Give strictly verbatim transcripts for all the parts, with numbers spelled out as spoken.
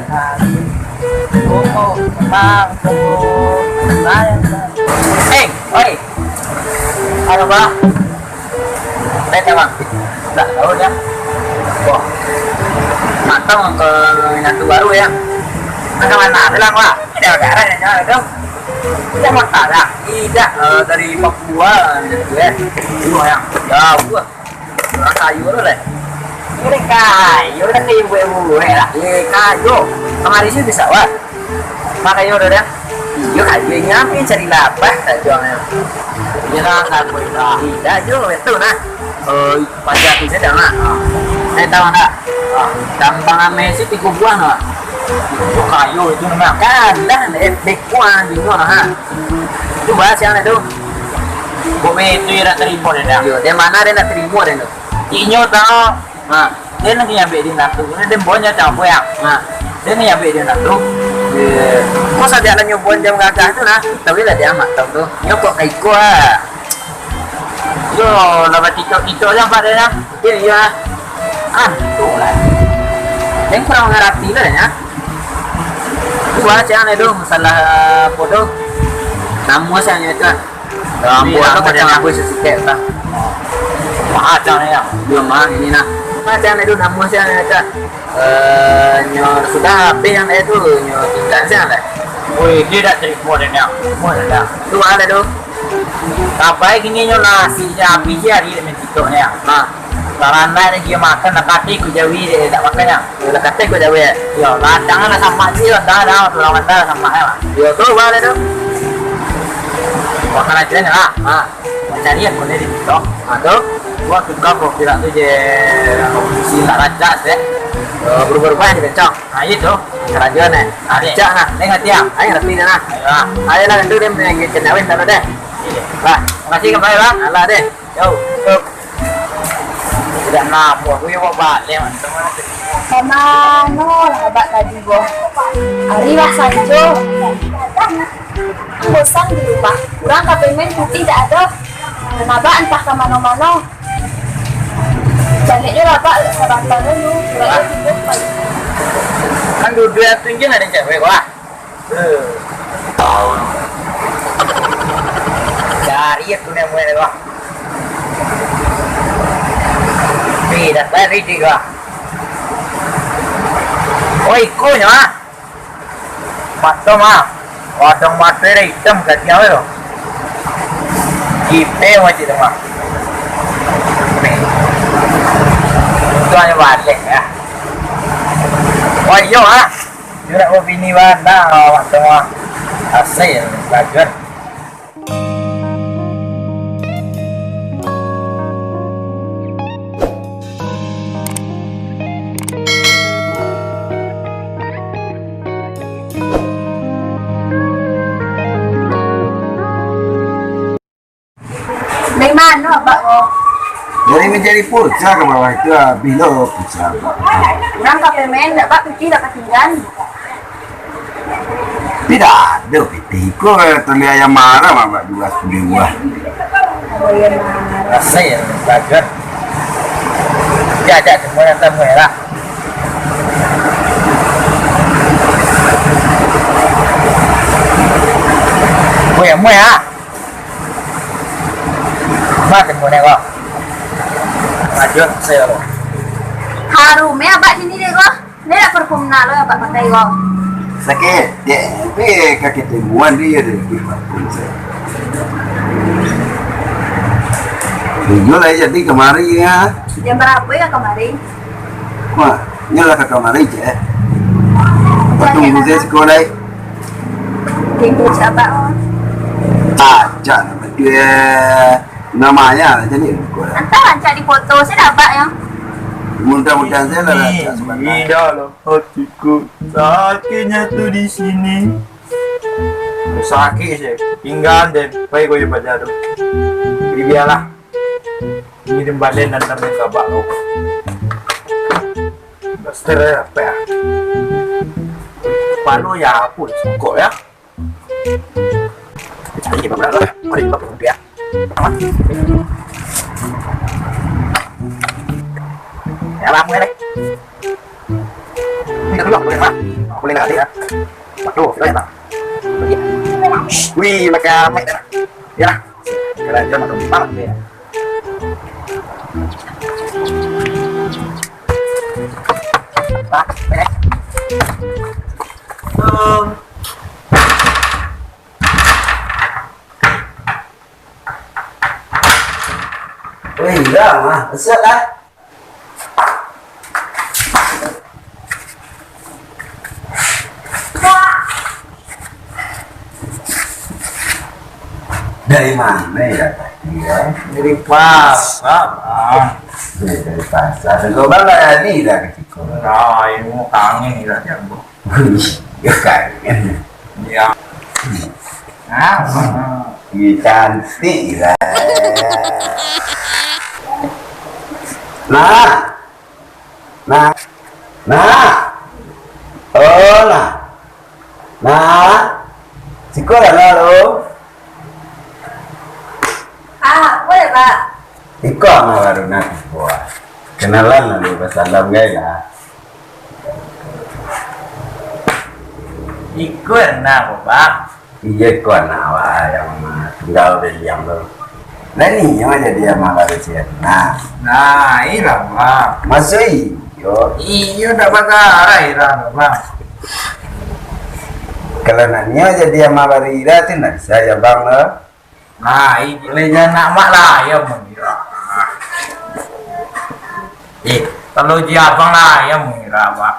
Hei, oi. Halo, Bang. Baik, Bang. Dah tahu dah. Wah. Matang ke nyatu baru ya. Macam mana tu lah, Bang? Ada darah ya, tu. Tidak masalah. Tidak, eh, dari Papua, gitu ya. Dulu yang jauh lah. Urang kayo tu lah. Urang kayo lah, kayo buek-buek lah. Eh, kayo. Kamari sih bisa, wah. Mak kayo tu dah. Iyo, kayo inyo apo cari labah sajo. Iyo lah, kayo lah. Tidak jo, itu nah. Eh, paja tu saja, Mak. Eh, tahu tak? Ah, tambangan Messi tigo buah, Mak. Itu kayo itu, Mak. Kan, dah, eh, bekuan juga, ha. Itu bahas yang itu. Kok itu yang nak terima dia, dah? Iyo, dari mana dia nak terima dia tu? Inyo tahu. Ha. Dia nak nyabik di natu. Dia boleh nyacang apa ya? Ha. Dia nak nyabik di natu. Kok saja lah nyobuan jam gagah tu, nah. Tapi lah dia amat tahu tu. Nyo kok kaiko ah. Yo, lah batikok-tikok je nampak dia, nah. Okey, iya. Ah, tu lah. Yang kurang mengerti lah, ya. Tu lah, cak, tu, masalah, apa tu. Nama siang itu, ah. Rambuan tu kacang rambuan sasikat, tah. Mahal, cak, ni, ya. Dia mahal, ini, nah. Macam itu, nama siang itu, ah. Eh, nyo sudah habis yang dia tu, nyo tinggal siang lah. Oi, dia dah terima dia, nak. Semua dah, dah. Tu ada tu. Sampai kini nyo nasi je habis je hari dia main TikTok ni. Ha. Barandai dia dia makan, nak kati ku jawi dia tak makan ya. Nak kati ku jawi ya. Yo, ladang lah sama sih, dah, dah, orang dah sama ya. Yo, tu ada tu. Makan aja ni lah. Ha. Cari aku ni di TikTok. Ha, tu. Gua suka profil tu je. Si tak rancak sih. Eh, berubah-ubah je, kencang. Ha, itu. Karajo ni. Ha, cak nah. Dia ngerti ah. Ayo, ngerti dah nah. Ayo lah. Ayo lah, tu dia punya channel weh, taruh deh. Lah. Makasih, kembali lah. Alah deh. Yo. Yo. Tidak nampak. Aku yo bawa balik, man. Ka mano lah abak tadi, Boh? Ari lah sanjo. Bosan di rumah. Urang ka pamen putih dak ado. Dan abak antah ka mano-mano. Baliak jo lah, Bak, sabanta dulu. Bak. Kan duduak tu injin ado cewek, wah. Eh. Cari aku ni, Bak. Ni, dah cari tiga. Oh, ikonyo, ah. Mato mah, wadang mato dah itam katiang tu. Kipe wajib tu mah. Ni. Itu hanya balik ya. Wah, iyo ah. Jurak bini bana awak tu mah. Asai, belajar. Dari mano abak ko? Dari mencari pulsa ke bawah itu, habis lo pulsa abak. Urang ka pamen, abak piti dak katinggalan. Tidak ada pitih ko, tali ayam maram abak dua sepuluh buah. Oh, iya, maram. Rasa ya, bagus. Ya, ya, semua yang tamu ya lah. Muai, muai ah. Mati muai ko. Lanjut, saya lo. Harum ya, abak sini deh ko. Ni lah parfum nak lo, abak pakai ko. Sakit, dek. Tapi kaki timuan dia ada di parfum saya. Tujuh lah jadi kemari ya. Jam berapa ya kemari? Wah, ni lah kakak mari je. Tunggu saya sekolah. Tunggu sabar. Ah, jangan betul. Namanya lah jadi. Entah rancak di foto, saya dah abak yang. Mudah-mudahan saya lah rancak sebentar. Di dalam hatiku, sakitnya tu di sini. Sakit sih, tinggal deh, baik kau ibadah tu. Jadi biarlah. Ini dembalen dan tambah kabak kau. Daster apa ya? Palu ya apa? Singkok ya. Cari dia berapa? Mari kita pergi ya. Ya, lama ya. Yo, yo, buliah, Pak. Buliah lah, ya. Waduh, sudah ya, Pak. Wih, pakai mic dah. Ya. Karajo mah gampang, ya. Pak, eh. Weh, Ira mah, masuak lah. Dari mana ya tadi ya? Dari pasar, Bang. Dari, dari pasar. Tengok Bang, dah ni dah keciko. Nah, ilmu kangen dah jago. Wih, ya kangen. Ya. Nah, Bang. Ih, cantik lah. Nah. Nah. Nah. Oh, nah. Nah. Siko lah, nah, lo. Ah, boleh, Pak. Iko ama baru nak buah. Kenalan lalu basalam gai lah. Iko Erna ko, Pak. Iyo, iko anak awak yang tunggal Beliang tu. Lah nio jadi ama baru si Erna. Nah, iyolah, Pak. Masuak iyo. Iyo, ndak basarah Ira tu, Pak. Kalau nak nio jadi ama baru Ira tu ndak bisa ya, Bang, lo. Nah, i-, lai jan nak mak lah, ayam mengira. Eh, kalau ji abang lah, ayam mengira, Pak.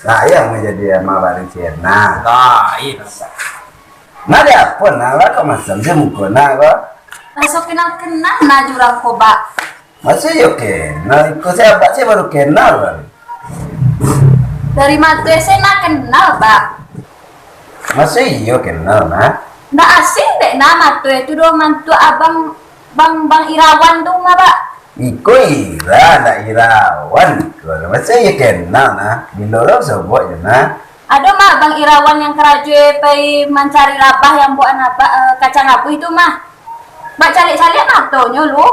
Lah, ayam menjadi ama baru si Erna. Nah, iya, Pak. Nah, ada apa, nah, lah, kok masam je muka, nah, kok? Raso kenal-kenal, nah, jurang ko, Pak. Masa iyo kenal, iko sahabat saya baru kenal, Bang. Dari mato saya nak kenal, Pak. Masa iyo kenal, nah? Ndak asing dek nah mato itu doh mantu abang, Bang, Bang Irawan tu mah, Pak. Iko Ira, ndak Irawan iko. Masa iyo kenal, nah? Bilo lo sobok je, nah? Ado mah Bang Irawan yang karajo pai mancari rabah yang buah nabak, eh, kacang abuih tu mah. Bak caliak-caliak matonyo lu.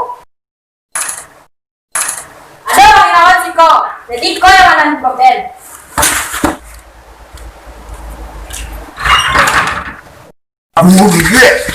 Ado Bang Irawan siko. Jadi ko yang manan problem. Ambo gigik.